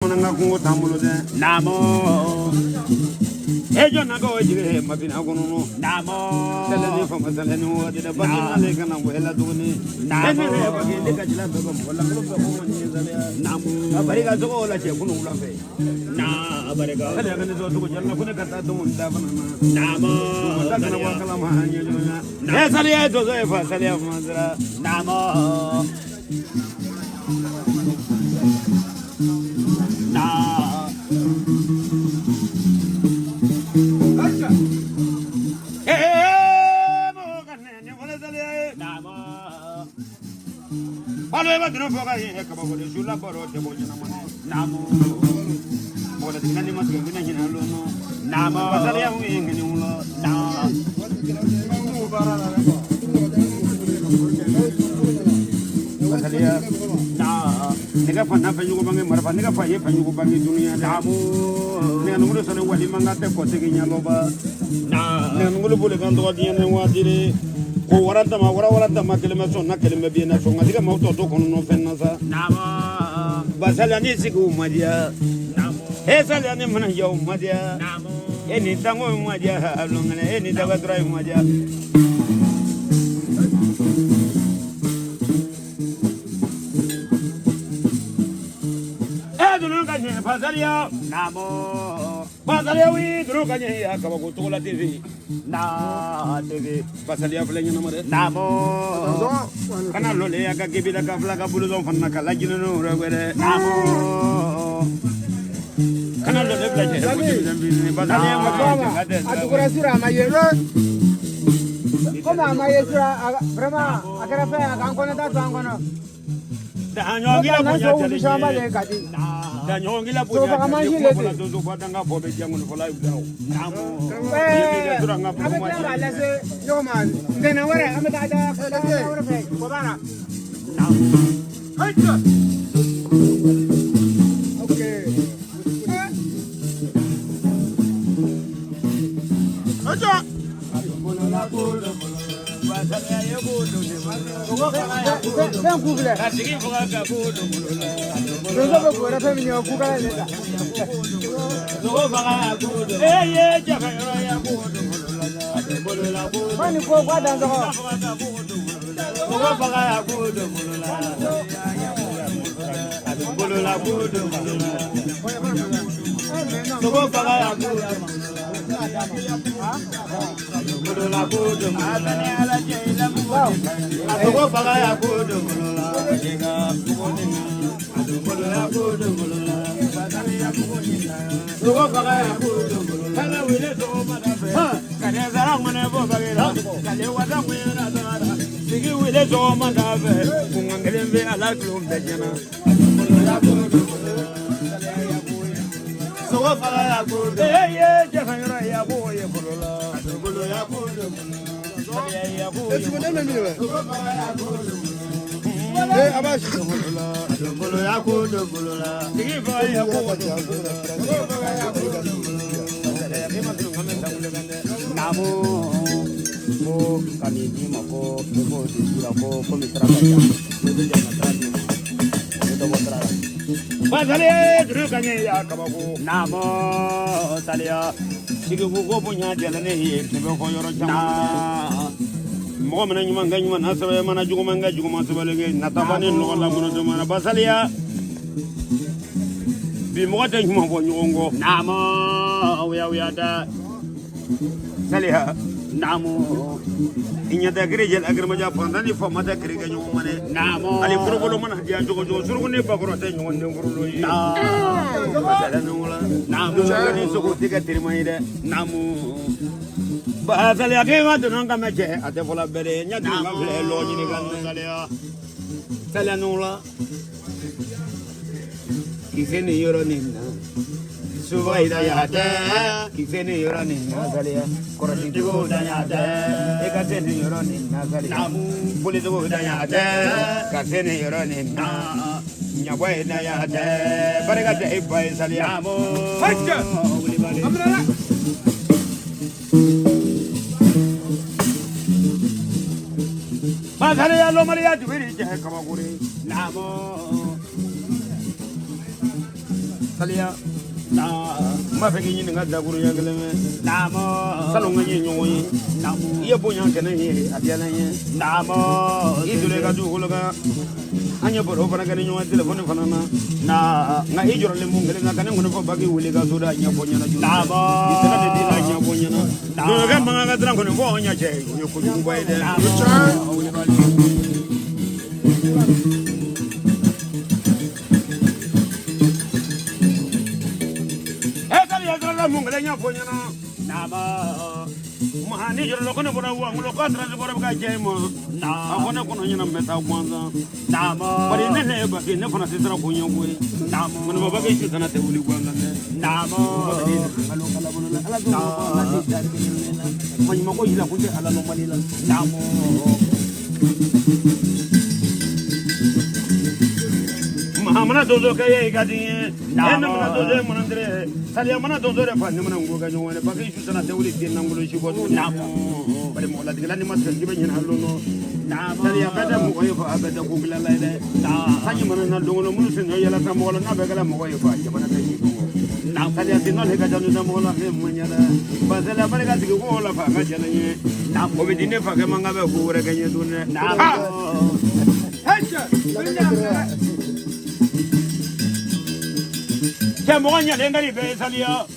bamanankan kungo t'an bolo dɛ. Naamu. E jɔn na ka o jigi mabina kɔnɔ. Naamu. Sɛlɛ ni fama sɛlɛ ni waati dɛ baki n'ale kana bɔ e la tuguni. Naamu. E ne yɛrɛ baki ne ka jila bɛɛ ka mɔgɔ lankolon bɛɛ ko ma nin ye saliya. Naamu. Ka barika sogo la cɛ kunu wula fɛ. Na barika. Saliya ka nisɔn cogo jala ko ne ka taa dumuni da fana na. Naamu. Ta kana bɔ kalama ɲɛ joona. E saliya ye donso ye fa saliya mansira. Naamu. Na. Ee mɔgɔ ka nɛ ni wale saliya ye. Naamu. Balo e ma dunu fɔ ka ye kabako de su la baro tɛ bɔ ɲɛnama dɛ. Naamu. Mɔgɔ tɛ ni ma tigɛ bɛna ɲinɛ lon. Naamu. Basaliya mun ye ŋɛni wula. Na. Basaliya. Na. Ne ka fa n'a fɛ ɲugu bange marifa ne ka fa ye fɛ ɲugu bange dunuya dɛ. Naamu. Ne ka nugulu sɔnni wali man kan tɛ kɔsegin ɲɛlɔba. Na. Ne ka nugulu boli kan tɔgɔ diɲɛ ni waati de. Ko wara dama wara wara dama kelen bɛ sɔn na kelen bɛ biyen na sɔn ka se ka maaw tɔ to kɔnɔnɔ fɛn na sa. Naamu. Basaliya ni sigi u ma diya. Naamu. E saliya ni mana diya u ma diya. Naamu. E ni tango in ma diya a lɔnkɛnɛ e ni dabatura in ma diya. E dunu ka ɲɛ basaliya. Naamu. Basaliya wi dunu ka ɲɛ ya kabako togo la TV. Na TV. Basaliya filɛ ɲɛnama dɛ. Naamu. Kana lɔle ya ka kebila ka fila ka bolozɔn fana ka lajinɛ n'o yɛrɛ wɛrɛ. Naamu. Kana lɔle bila cɛ ko denmisɛn fitinin basaliya ma kɛ ka tɛ A dugura sura a ma ye. Komi a ma ye sura vraiment a kɛra fɛn ye a k'an kɔnɔ ta to an kɔnɔ. Daɲɔgɔnkila N'an bonya so wuli caman jalen de ye. ka di. Na. Daɲɔgɔnkila bonya Sofaga jalen ye. mansin Kuma le fɔla ten. donso fɔ danga fɔ bɛ diya ŋɔni fɔla ye daw. Naamu. Ɛɛ an bɛ tila k'a lase ɲɔgɔn ma ntɛnɛn wɛrɛ an bɛ taa da wɛrɛ fɛ kɔba la. Naamu. Ok. Fɛn ku filɛ. Ka sigi faga ka ko don bolo la. Donso bɛ bɔrɛ fɛn min ɲɛ o kukala de ta. Sogo faga ko don. E ye jaga yɔrɔ ya ko don bolo la. Bolo la ko. Ko nin ko k'a dan sɔgɔ. Faga ka ko don bolo la. Sogo faga ya ko don bolo la. Bolo la ko don bolo la. Sogo faga ya ko don bolo la. Bolo la ko don bolo la. Sogo faga ya ko don bolo la. Bolo la ko don bolo la. Sogo faga ya ko don bolo la. Kana wele sogo ma da fɛ. Kane sara ŋɔnɛ bɔ bagera. Kale wasa ŋɔnɛ na tagara. Sigi wele sogo ma da fɛ. Kunkan kelen bɛ ala tulon bɛɛ jɛna. Sogo faga ya ko don. E ye jɛfɛ yɔrɔ ya ko ye bolo la. Bolo ya ko don. Saliya ya ko ye bolo la. Bolo ya ko don bolo la. Sigi faga ya ko don bolo la. Sogo faga ya ko don bolo la. Naamu. Ko ka nin d'i ma ko i k'o di ji la ko komi sira ka jan. I bɛ jɛ ka sira d'i ma. O bɛ dɔ bɔ sira la. Basale duru ka ɲɛ ya kabako. Naamu. Saliya. Sigi ko bonya jɛlen ne ye kɛmɛ fɔ yɔrɔ Na. caman. Mɔgɔ mana ɲuman kɛ ɲuman na sɛbɛn mana juguman kɛ juguman sɛbɛn kɛ nataba ni nɔgɔ la bolo dɔ mana basaliya. Bi mɔgɔ tɛ ɲuman fɔ ɲɔgɔn kɔ. Naamu. Wuya wuya da. Saliya. Naamu. I ɲɛ tɛ kiri jɛla kirimaja fantan ni faama tɛ kiri kɛ ɲɔgɔn ma dɛ. Naamu. Hali forokolo mana diya cogo cogo suruku ni bakɔrɔ tɛ ɲɔgɔn den forolo ye. Na. Basaliya ɲɔgɔn la. Naamu. Suruku ni sogo tɛ kɛ terima ye dɛ. Naamu. Basaliya k'i ma donna ka mɛn cɛ a tɛ fɔla bɛɛ de ye ɲɛ donna ka filɛ lɔ ɲini ka mɛn. Saliya. Saliya ɲɔgɔn la. Kisɛ nin yɔrɔ nin na. Suba hidaya tɛ kisɛ nin yɔrɔ nin na saliya. Kɔrɔsicogo danya tɛ i ka se nin yɔrɔ nin na saliya. Naamu. Bolicogo danya tɛ ka se nin yɔrɔ nin na. Ɲabɔ ye danya tɛ barika tɛ i ba ye saliya. Naamu. Hajja. Wulibali. Basaliya lɔmaliya jubiri jɛ kabakure. Naamu. Saliya n b'a fɛ k'i ɲininka dakuruɲɛ kelen mɛn salon ka ye ɲɔgɔn ye i ye bonya kɛnɛ ye a diyara n ye i donna i ka dugukolo kan an ye baro fana kɛ ni ɲɔgɔn ye telefɔni fana na nka i jɔrɔlen mun kelen na ka ne kɔni fɔ baki wele ka so da ɲɛfɔ ɲɛna joona i sera de di la ɲɛfɔ ɲɛna donsokɛ mankan ka siran kɔni fɔ anw ɲɛ cɛ o ye kojuguba ye dɛ. Mun kelen ɲɛfɔ ɲɛna maa ni jɔrɔla ko ne bɔra wa n ko transport bɛ ka diya i ma a ko ne kɔnɔ ɲɛna n bɛ taa gansan bari ne ne ye baki ne fana tɛ siran ko ɲɛ koyi kɔni ma baki su tana tɛ wuli gansan dɛ maɲumako yila kun tɛ ala lɔn mali la mana donso kɛ ye i ka di n ye e ne mana donso ye mana tere saliya mana donso de fa ne mana n ko kɛ ɲɔgɔn ye baki su tana tɛ wuli den lankolon si bɔ tuguni bari mɔgɔ latigɛla ni ma tigɛ k'i bɛ ɲinɛ a lon nɔ saliya bɛɛ tɛ mɔgɔ ye fa a bɛɛ tɛ ko dilanla ye dɛ sanji mana na don kɔnɔ minnu sen yɛlɛ sa mɔgɔ la n'a bɛɛ kɛra mɔgɔ ye fa jamana tɛ ji kɔngɔ saliya sen nɔ ka ca ni mɔgɔ la fɛn man ɲɛ dɛ ba saliya barika sigi ko la fa a ka jɛnɛ ye o bɛ di ne fakɛ ma n ka bɛ ko wɛrɛ kɛ n ye tuguni dɛ. Cɛ mɔgɔ ɲɛlen ka di bɛɛ ye saliya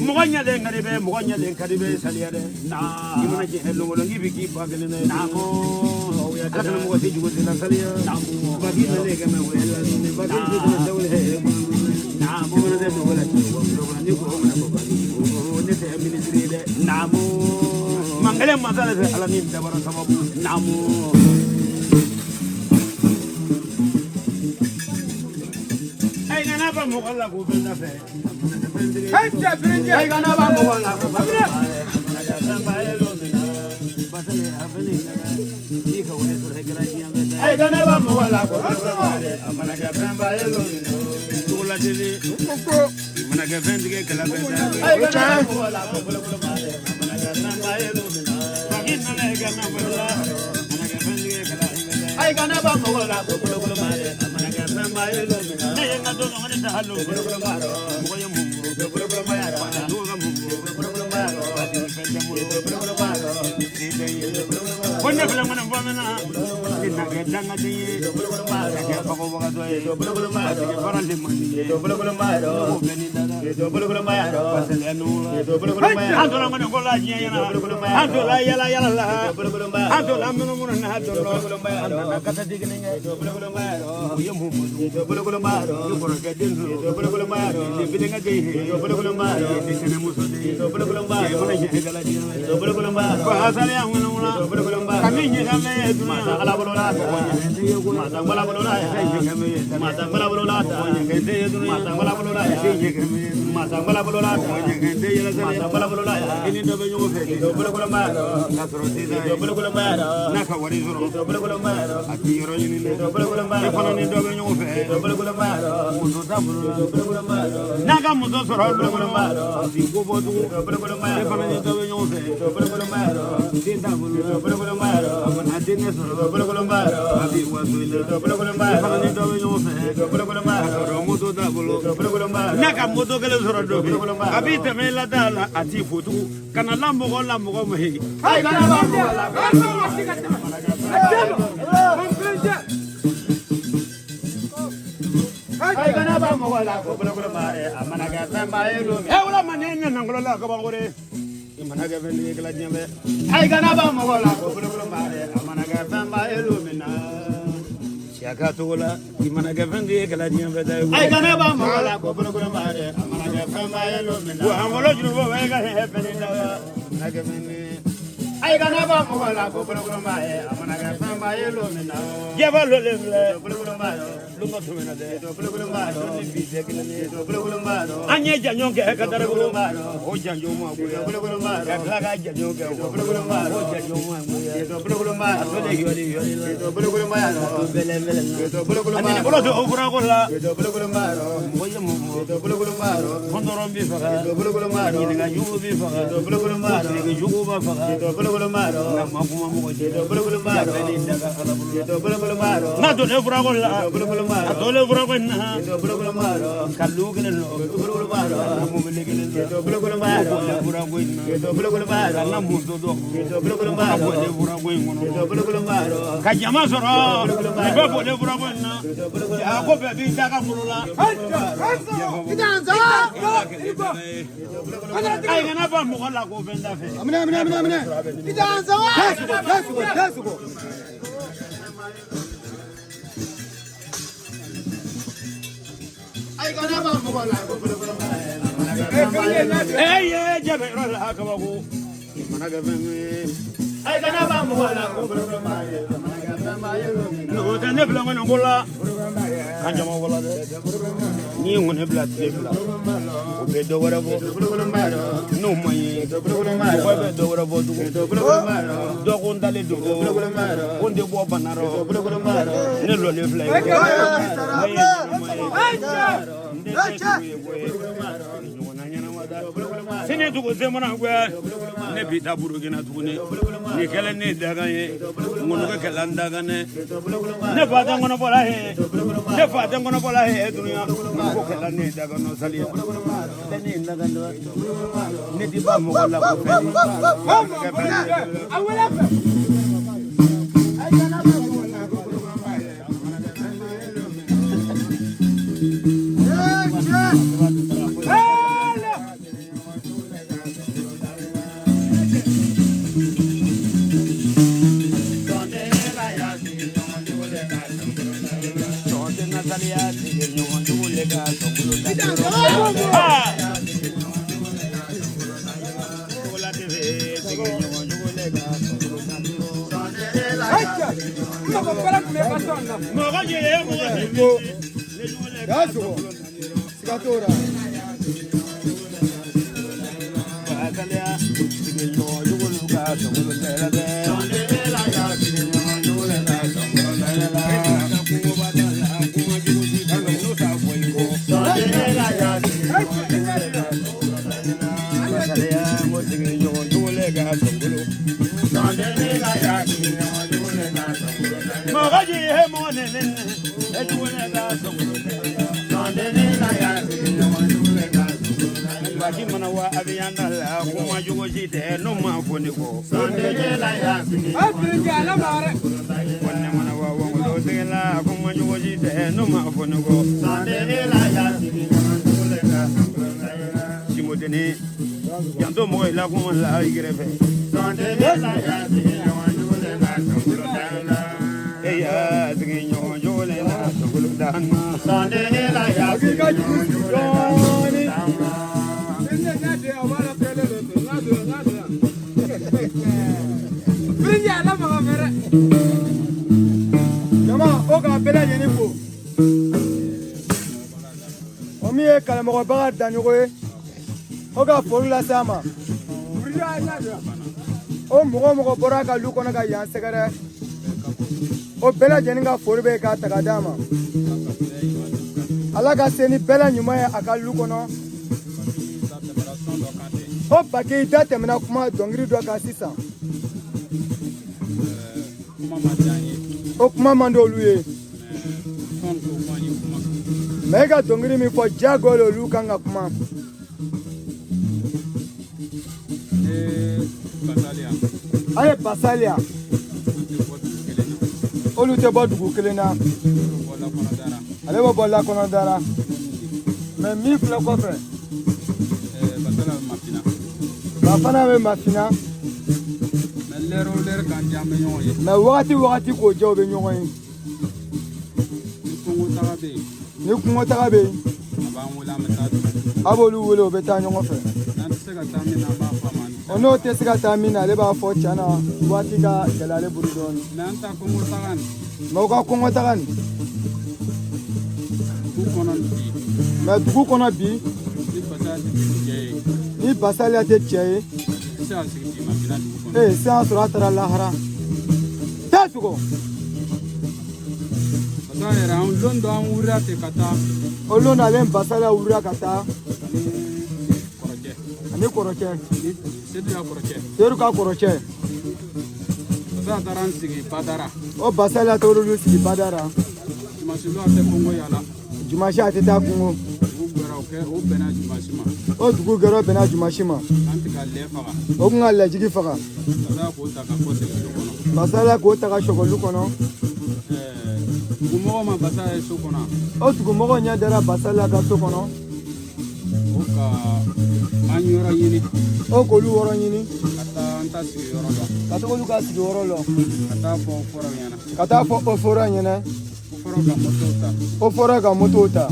mɔgɔ ɲɛlen ka di bɛɛ mɔgɔ ɲɛlen ka di bɛɛ ye saliya dɛ i mana jɛ longolon k'i bɛ k'i ba kelen na ala kana mɔgɔ si jugu la saliya baki nalen kɛmɛ o ye la baki su tana tɛ wuli mana tɛ mɔgɔ la ni ko mana ko baki ne tɛ minisiri ye dɛ mankelen masa de fɛ ala ni dabara sababu mɔgɔ la k'o fɛn fɛ Ay kana ba mɔgɔ la k'o fɛn ay kana ba mɔgɔ la k'o fɛn a mana kɛ fɛnba ye togola tele i mana kɛ fɛn tigɛ kɛlɛ bɛ ay kana ba mɔgɔ la k'o a mana kɛ fɛnba ye baki nana i ka nafolo la a mana kɛ fɛn tigɛ kɛlɛ ay kana ba mɔgɔ la k'o a mana kɛ fɛnba ye ne ye n ka don ne tɛ hali mɔgɔ ye mun ko ne filɛ ŋɔni fɔ min na ne na kɛ dangaden ye ka kɛ fagabagatɔ ye ka kɛ baara le man di ye ko bɛɛ ni dada basɛlɛ nugu la an tora ŋɔni ko la diɲɛ ɲɛna an tora yala yala la an tora munumunu na dɔrɔn an nana kasa digini kɛ o ye mun i kɔrɔkɛ den sɔrɔ i bilenkɛ den ye i sɛnɛmuso den ye i mana jɛ gala diɲɛ ko asaliya ŋɔni ka min ɲɛ ka mɛn dunuya ala bolo la masa bala bolo la masa bala bolo la masa bala bolo la masa bala bolo la masa bala bolo la i ni dɔ bɛ ɲɔgɔn fɛ k'a sɔrɔ sisan n'a ka wari sɔrɔ a t'i yɔrɔ ɲini dɛ e fana ni dɔ bɛ ɲɔgɔn fɛ muso t'a bolo n'a ka muso sɔrɔ a t'i ko bɔ tugun e fana ni dɔ bɛ ɲɔgɔn fɛ den t'a bolo a mana den sɔrɔ a b'i waso i la e fana ni dɔ bɛ ɲɔgɔn fɛ a sɔrɔ moto t'a bolo n'a ka moto kelen sɔrɔ dɔ bɛ a b'i tɛmɛ i la da la a t'i fo tugun ka na la mɔgɔ la mɔgɔ ma ye. Ay kana ba mɔgɔ la ko a mana kɛ fɛnba ye don min. E wala ma ne ɲɛ nangolo la kabako de. I mana kɛ fɛn tigi kɛla diɲɛ bɛɛ. Ay kana ba mɔgɔ la ko a mana kɛ fɛnba ye don min na. Siyaka togo la i mana kɛ fɛn tigi kɛla diɲɛ bɛɛ ta ye. Ay kana ba mɔgɔ la ko a mana kɛ fɛnba ye don min na. Wa an wolo juru bɔ e ka hɛrɛ fɛn da la. Mana kɛ fɛn ye. Ay kana ba mɔgɔ la ko a mana kɛ fɛnba ye don min na. Jɛba lole filɛ. Lunga tɛmɛna dɛ. Ni bi tɛ kelen ye. An ye janjo kɛ ka darago. O janjo ma goya. Ka tila ka janjo kɛ. O janjo ma goya. A to de yɔli yɔli la. A to bɛlɛn bɛlɛn na. A ni bolo to o furako la. Mɔgɔ ye mun fɔ. Kɔndɔrɔn b'i faga. Ɲininka jugu b'i faga. Siriki jugu b'a faga. Nka ma kuma mɔgɔ cɛ. Bɛɛ ni daga Ala bolo. N'a donna furako la. A tolen furako in na ka lu kelen lɔ ka mobili kelen lɔ ka furako in na ka na muso dɔ ka bɔlen furako in kɔnɔ ka jama sɔrɔ i bɛ bɔlen furako in na a ko bɛɛ b'i da ka foro la. Ayi kana ba mɔgɔ la ko fɛn da fɛ. Minɛ minɛ minɛ minɛ. Tɛ sogo. Eye jɛbɛ yɔrɔ la kabako mana kɛ fɛn ye. N'o tɛ ne bila ŋɔni ko la kan jama wala dɛ. N'i ye ŋɔni bila tile fila o bɛ dɔ wɛrɛ bɔ n'o ma ye mɔgɔ bɛ dɔ wɛrɛ bɔ tugun. Dɔ ko n dalen don ko n tɛ bɔ bana rɔ ne lɔlen filɛ ye. Ne ye ɲɛnama ye n tɛ se ye koyi ɲɔgɔnna ɲɛnama da. Sini dugu se mana gwɛ ne bi taa Burukina tuguni nin kɛlen ne dagan ye ŋɔnɔkɛ kɛla n dagan dɛ. Ne fa tɛ ŋɔnɔbɔla ye ne fa tɛ ŋɔnɔbɔla ye dunuya ko kɛla ne dagan nɔ saliya tɛ ne dagan dɔ ne ti ba mɔgɔ la ko fɛn Jama o k'a bɛɛ lajɛlen fo. O min ye karamɔgɔbaga Daɲɔgɔ ye, o ka foli lase a ma. O mɔgɔ o mɔgɔ bɔra ka lu kɔnɔ ka yan sɛgɛrɛ, o bɛɛ lajɛlen ka foli bɛ k'a ta ka d'a ma. Ala ka se ni bɛɛ la ɲuman ye a ka lu kɔnɔ. O Baki da tɛmɛna kuma dɔnkili dɔ kan sisan. O kuma man di olu ye. Mɛ e ka dɔnkili min fɔ diyagoya olu kan ka kuma. An ye Basaliya. Olu tɛ bɔ dugu kelen na. Ale bɛ bɔ Lakɔnɔdara. Mɛ min filɛ kɔfɛ. Ba fana bɛ Masina. Mɛ wagati wagati k'o jɛ u bɛ ɲɔgɔn ye. Ni kungotaga bɛ yen, a b'olu wele u bɛ taa ɲɔgɔn fɛ. O n'o tɛ se ka taa min na, ale b'a fɔ tiɲɛ na waati ka gɛlɛ ale bolo dɔɔnin. Mɛ u ka kɔngɔtaga nin. Mɛ dugu kɔnɔ bi, ni Basaliya tɛ cɛ ye, ee sisan sɔrɔ a taara lahara. Taa sogo. O lon ale ni Basaliya wulila ka taa ani kɔrɔcɛ. Sedu ka kɔrɔcɛ. O Basaliya t'olu sigi Badara. Dimanche lon a tɛ kungo yala. Dimanche a tɛ taa kungo. Dugu gbɛra o kɛ o bɛnna dimanche ma. O dugu gɛrɛ o bɛnna dimanche ma. An tɛ ka lɛ faga. O kun ka lɛjigi faga. Basaya k'o ta ka kɔsegin so kɔnɔ. Basaya k'o ta ka sɔgɔlu kɔnɔ. Dugumɔgɔ ma Basaya ye so kɔnɔ. O dugumɔgɔ ɲɛ dara Basaya ka so kɔnɔ. O ka an yɔrɔ ɲini. O k'olu yɔrɔ ɲini. Ka taa an ta sigiyɔrɔ la. Ka taa olu ka sigiyɔrɔ la. Ka taa fɔ o fɔrɔ ɲɛna. Ka taa fɔ o fɔrɔ ɲɛna. O fɔrɔ ka motow ta. O fɔrɔ ka motow ta.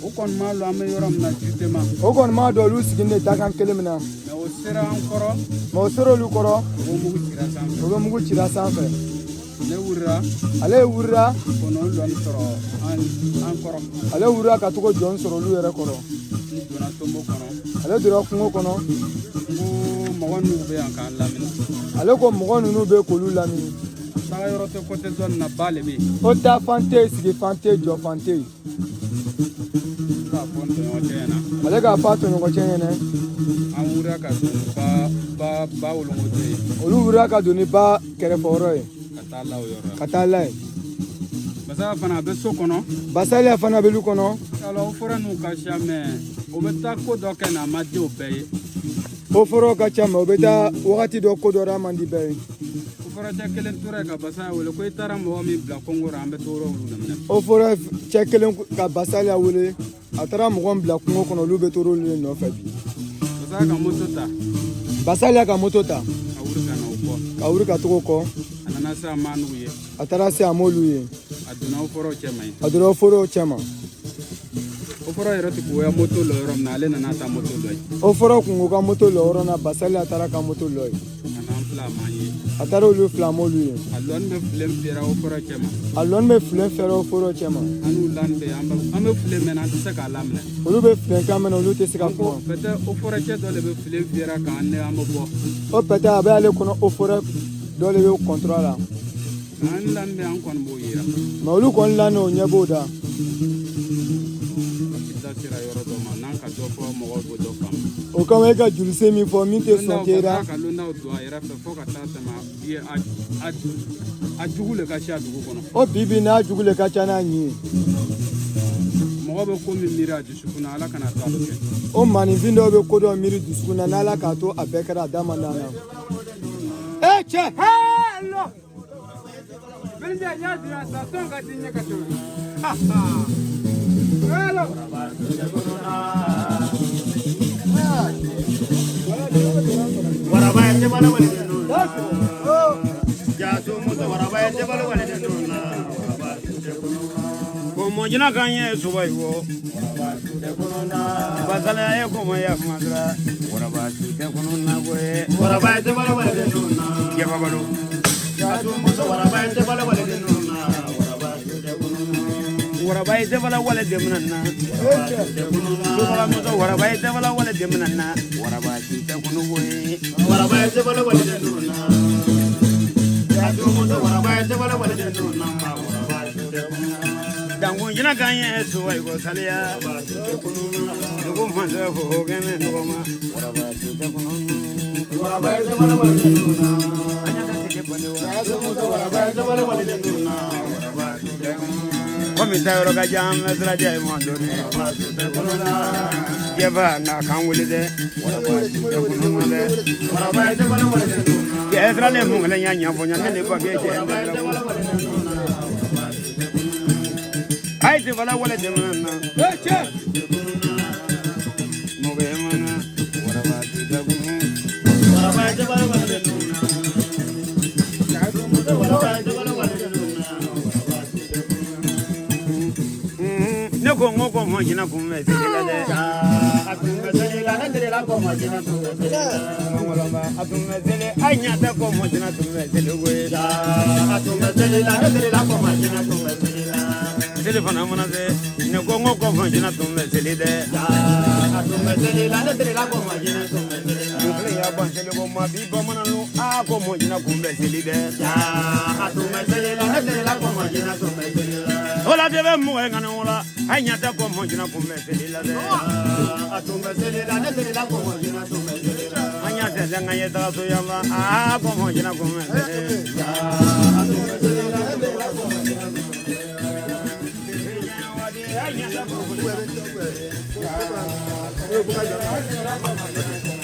O kɔni m'a lɔn an bɛ yɔrɔ min na justement. O kɔni m'a dɔn olu sigilen de dakan kelen min na. Mais o sera an kɔrɔ. Mais o sera olu kɔrɔ. O bɛ mugu cira sanfɛ. O bɛ mugu cira sanfɛ. Ne wulila. Ale wulila. Kɔnɔ lɔnni sɔrɔ an kɔrɔ. Ale wulila ka togo jɔn sɔrɔ olu yɛrɛ kɔrɔ. N donna tonbo kɔnɔ. Ale donna kungo kɔnɔ. N ko mɔgɔ ninnu bɛ yan k'an lamini. Ale ko mɔgɔ ninnu bɛ k'olu lamini. Taga yɔrɔ tɛ côté dɔ nin na ba le bɛ yen. O taa fan tɛ yen, sigi fan tɛ yen, jɔ fan tɛ yen. K'a fɔ n tɔɲɔgɔn cɛ ɲɛna. Ale k'a fɔ a tɔɲɔgɔn cɛ ɲɛna. An wulila ka don ba wolonkoto ye. Olu wulila ka don ni ba kɛrɛfɛ yɔrɔ ye. Ka taa la o yɔrɔ la. Ka taa la yen. Basaya fana a bɛ so kɔnɔ. Basaya fana bɛ lu kɔnɔ. Alors o fɔra n'u ka siya mɛ o bɛ taa ko dɔ kɛ n'a ma di o bɛɛ ye. O fɔra ka ca mɛ o bɛ taa wagati dɔ ko dɔ la man di bɛɛ ye. O fɔra cɛ kelen tora yen ka Basaya wele ko i taara mɔgɔ min bila kungo la an bɛ t'o yɔrɔ olu de minɛ. O fɔra cɛ kelen ka Basaya wele a taara mɔgɔ min bila kungo kɔnɔ olu bɛ t'o olu de nɔfɛ bi. Basaya ka moto ta. Basaya ka moto ta. Ka wuli ka na o kɔ. Ka wuli ka togo kɔ. A nana se a ma n'u ye. A taara se a m'olu ye. A donna o fɔrɔw cɛ ma ye. A donna o fɔrɔw cɛ ma. O fɔrɔ yɛrɛ tun k'o ya moto lɔ yɔrɔ min na ale nana ta moto lɔ ye. O fɔrɔ kun ko ka moto lɔ yɔrɔ na Basaya taara ka moto lɔ ye. A nana an fila a m'an ye. A taara olu fila m'olu ye. A lɔnni bɛ filen fiyɛra o fɔrɔ cɛ ma. A lɔnni bɛ filen fiyɛra o fɔrɔ cɛ ma. An n'u lani bɛ an bɛ filen mɛn an tɛ se k'a laminɛ. Olu bɛ filen kan mɛn olu tɛ se ka kuma. Peut-être o fɔrɔ cɛ dɔ de bɛ filen fiyɛra k'an ne an bɛ bɔ. O peut-être a bɛ ale kɔnɔ o fɔrɔ dɔ de bɛ kɔntɔrɔ la. An lani bɛ an kɔni b'o yira. Mais olu kɔni lani o ɲɛ b'o da. Da sera yɔrɔ dɔ ma n'an ka dɔ fɔ mɔgɔw b'o dɔ faamu. O kama e ka juruse min fɔ min tɛ sɔn k'e la. Ka londaw don a yɛrɛ fɛ fo ka taa tɛmɛ a jugu le ka ca dugu kɔnɔ. O bi bi n'a jugu le ka ca n'a ɲi ye. Mɔgɔ bɛ ko min miiri a dusukun na Ala kana to a bɛ kɛ. O maaninfin dɔw bɛ ko dɔ miiri dusukun na n'Ala k'a to a bɛɛ kɛra a da man d'an na. E cɛ. Hello. Bɛnja y'a dira sa tɔn ka di ɲɛ ka tɛmɛ. Hello. Mojina kan ye suba wo Basala ye ko ma ya madra waraba su te kono na goye waraba te bala wala de nuna ya babalo ya su muso waraba te bala wala de nuna waraba su te kono waraba te bala wala de nuna waraba muso waraba te bala wala de nuna waraba su te kono goye waraba te bala wala de nuna ya su muso waraba te bala wala de nuna waraba su te kono dangun jina kan ye suwai ko saliya dugu mansa fo kɛmɛ nɔgɔma waraba su tɛ kɔnɔ waraba tɛ bala wala de nuna an y'a tɛgɛ bɔnɛ wa waraba tɛ bala wala de nuna waraba su tɛ kɔnɔ komi taa yɔrɔ ka jan an bɛ sira diya ye mɔ dɔɔni waraba su tɛ kɔnɔ jɛba nka k'an wele dɛ waraba su tɛ kɔnɔ dɛ waraba tɛ bala wala de nuna cɛ sira le mun kɛlɛ ɲa ɲɛfɔ ɲa ne de papiye cɛ ay te bala wala de mana e cɛ mo be mana waraba ti da gunu waraba te bala wala de nuna ya do mo te waraba te bala wala de nuna waraba ti da gunu ne ko ngo ko mo jina ko me se la de a tu me se la ne de la ko mo jina tu me se la a tu me se ay nya ta ko mo jina tu me se le go a tu me se la ne de la ko mo jina tu me se la téléphone mana se ne ko ngo ko mo jina tu me seli de a tu me seli la ne de la ko mo jina tu me seli la ne ya bon seli ko ma bi bamanan nu a ko mo jina ku me seli de a tu me seli la ne de la ko mo jina tu me seli la ola de be mo ngana ola ay nya ta ko mo jina ku me seli la de a tu me seli la ne de la ko mo jina tu me seli la anya se nga ye ta so ya ma a ko mo jina ku me seli la a tu me seli la ne de la ko mo jina tu me seli la. Ɲa.